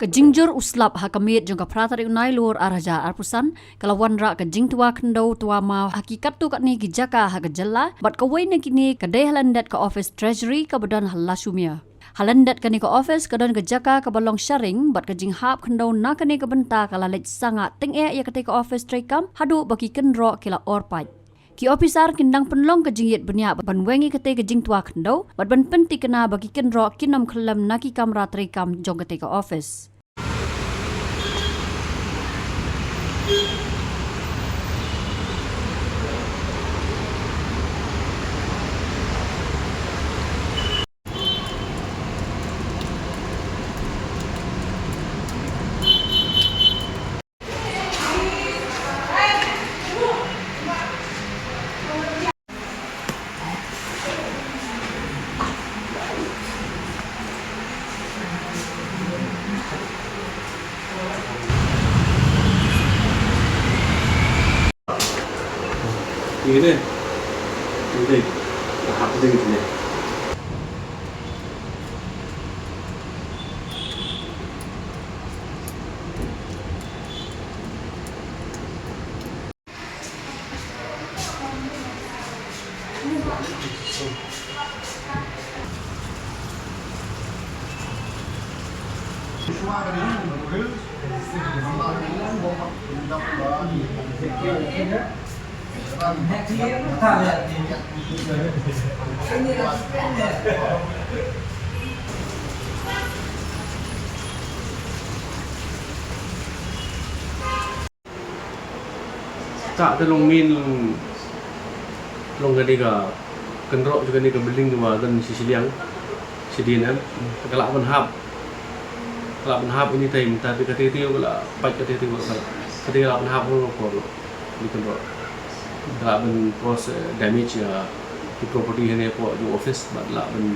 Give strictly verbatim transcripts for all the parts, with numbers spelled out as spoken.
Ka jingjur u slap ha ka miet jong ka phra tarik u Nailur ar hajar arphew san ka la wanrah ka jingtwa khyndew twa maw ha ki katto katne ki jaka ha ka jylla, bad kawei na kine ka dei ha lyndet ka office Treasury kaba don ha Lashumiere. Ha lyndet kane ka office ka don ka jaka kaba long sharing, bad ka jinghap khyndew na kane ka bynta ka la leit sangeh tyngeh ïa katei ka office treikam haduh ba ki kynroh ki la or pait. Ki ophisar kin dang pynlong ka jingïit bniah ban weng ïa katei ka jingtwa khyndew bad ban pyntikna ba ki kynroh kin ym khyllem na ki kamra treikam jong katei ka office. Ta te long main long kane ka kynroh jong kane ka building ba don shi shiliang shidien em. Ka lah ban hap, ka lah ban hap anytime, ta te ka te te ka lah pait ka te te ka lah pait. Ka te ka lah ban hap hok hok. Ni kynroh. Ka lah ban cause, eh, damage ïa ki property hangne hapoh jong office, bad lah ban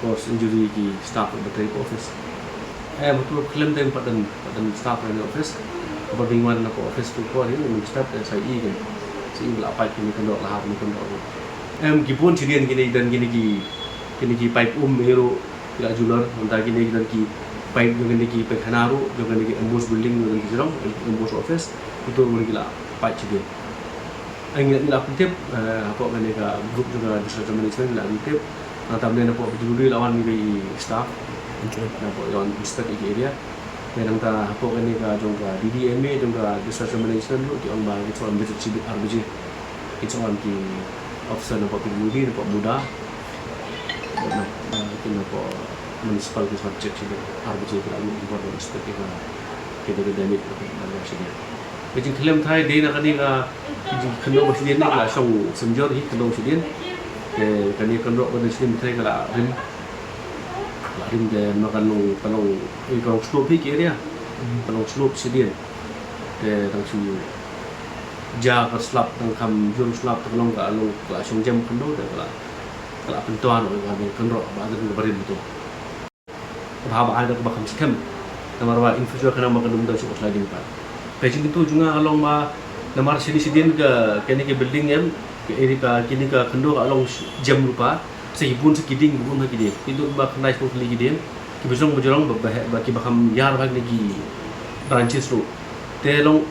cause injury ki staff ba trei hapoh office. Eh, betul khlem te pat don, pat don staff hangne office. Ba dang wan na hapoh office tu por ni, ni start, eh, sa i kan. Sa i lah pait kine kynroh, lah hap kine kynroh. Em, ki bun shidien kine don kine ki, kine ki pipe um ïa ruh. Ki la julor, mynta kine ki don ki pipe jong kine ki paikana ruh, jong kine ki M B O S building, jong kine ki jrong, M B O S office, uto ruh ki la pait shidien. Ai ngi la, ngi la pyntip, eh, hapoh kane ka group jong ka disaster management ngi la pyntip, nangta mynne hapoh P W D la wan ïa ki staff, hapoh ïa wan inspect ïa ki area. Mynta hapoh kane ka jong ka D D M A, jong ka disaster management ruh, ki ong ba ki sa wan visit shibit ar baje. Ki sa wan ki officer na hapoh P W D, na hapoh MUDA. Na, na, ki na hapoh municipal ki sa check shibit, ar baje ki la move, ki la inspect ki, ki da ka damage, ki la shibit. Ka jingkhlem thai dei na kane ka, ka jingkynroh ba shidien ne, ka la shong synjor hi kynroh shidien. Te kane ka kynroh ba shidien thai ka la rim. Ka la rim te ma ka long, ka long, eh, ka long slope hi ki area. Ka long slope shidien. Te tang shu ja ka slap, tang kham jur slap, tang long ka long, ka la shong jem khyndew, te ka la, ka la pyntoh noh ka kynroh ba don ka barim tu. Ba, ba ai da kaba kham skhem. Namar ba in future ka nang ba ka dum da shu sliding pat. Ka jingkyntu jong nga ka long ba namar shini shidien ka, kane ka building em, ka area ka, kine ka khyndew ka long jem ruh pat. Sa ki bun sa ki dieng, bun sa ki dieng. Ki dei ba khyndai shiphew tylli ki dieng. Ki ba jrong ba jrong ba, ba, ba ki ba kham ïar ba kine ki branches ruh. Te long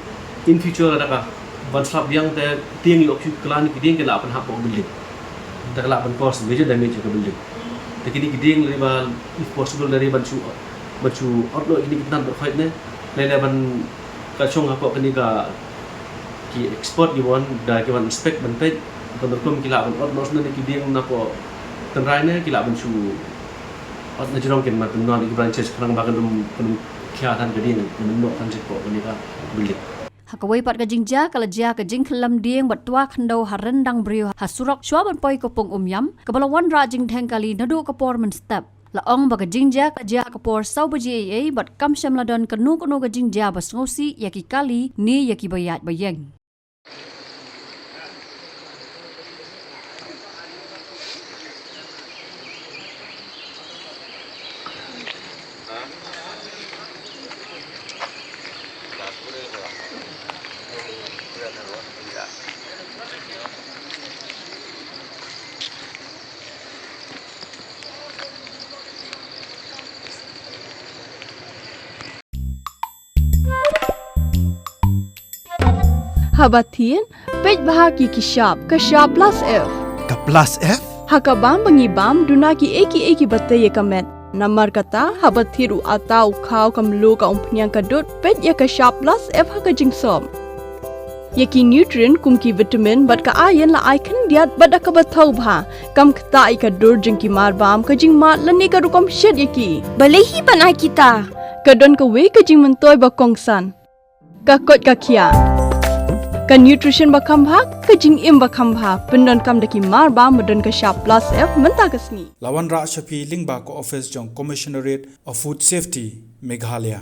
in future lada ka ban slap biang te tieng ïoh shu kylla na ki dieng ki la pynhap bad ka building. Te ka la ban cause major damage ïa ka building. Te kine ki dieng lada ba if possible lada ban shu, ban shu ot noh kine ki tnat ba khoit ne. Lada ban ka shong hapoh kane ka ki expert ki wan da ki wan inspect ban peit ban rukom ki la ban ot noh shuh na ki dieng na hapoh tynrai ne ki la ban shu ot na jrong kin ban pyndonkam ki branches khnang ba kan ym, kan ym khia than ka dieng, kan ym noh than sha hapoh kane ka building. Ha kawei pat ka jingjia ka la jia ka jingkhyllem dieng bad twa khyndew ha ryndang briew ha surok shuwa ban poi ka pung Umiam kaba la wanrah jingdheng kali naduh ka por mynstep. La ong ba ka jingjia ka jia ha ka por saw baje eiei bad kam shym la don kano kano ka jingjia ba sngewsih ïa ki kali ne ïa ki ba ïaid ba ïeng. Haba thied, peit bha ki ki shap, ka shap plus F. Ka plus F? Ha ka bam ba ngi bam, duna ki ei ki ei kiba tei ïa ka met. Namar kata, haba thied u atta, u khaw, ka mluh, ka umphniang, ka dud, peit ïa ka shap plus F ha ka jingsop. Ïa ki nutrient kum ki vitamin bad ka iron la ai khyndiat bad da kaba thaw bha. Kam ktah ïa ka dur jong ki mar bam, ka jingmad lane ka rukom shet ïa ki. Balei hi ban ai kita? Ka don kawei ka jingmyntoi ba kongsan. Ka koit ka khiah. Ka nutrition ba kham bha, ka jingim ba kham bha. Pyndonkam da ki mar bam ba don ka shap plus F mynta ka sngi. La wanrah sha phi lyngba ka office jong Commissionerate of Food Safety, Meghalaya.